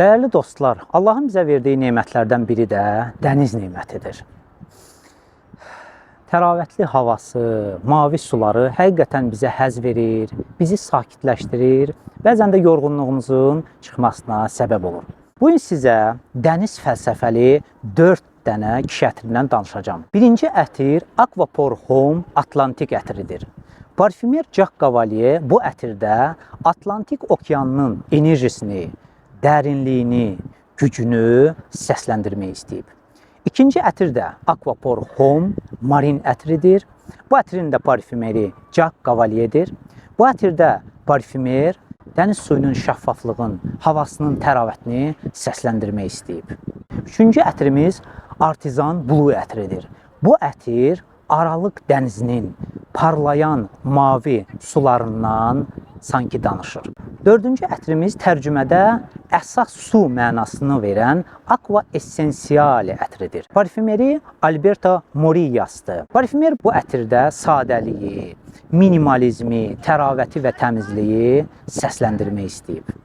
Dəyərli dostlar, Allahın bizə verdiyi nemətlərdən biri də dəniz nemətidir. Təravətli havası, mavi suları həqiqətən bizə həzz verir, bizi sakitləşdirir, bəzən də yorğunluğumuzun çıxmasına səbəb olur. Bu gün sizə dəniz fəlsəfəli 4 dənə kişi ətrindən danışacağam. Birinci ətir Aqua Pour Homme Atlantik ətridir. Parfümer Jacques Cavallier bu ətirdə Atlantik okeanının enerjisini, dərinliyini, gücünü səsləndirmək istəyib. İkinci ətir də Aqua Pour Homme Marine ətridir. Bu ətrin də parfümeri Jacques Cavallier'dir. Bu ətirdə parfümer dəniz suyunun şəffaflığın, havasının təravətini səsləndirmək istəyib. Üçüncü ətrimiz Artisan Blue ətridir. Bu ətir Aralıq dənizinin parlayan mavi sularından sanki danışır. Dördüncü ətrimiz tərcümədə əsas su mənasını verən Aqua Essenziale ətridir. Parfümeri Alberto Morillas'dır. Parfümer bu ətirdə sadəliyi, minimalizmi, təravəti və təmizliyi səsləndirmək istəyib.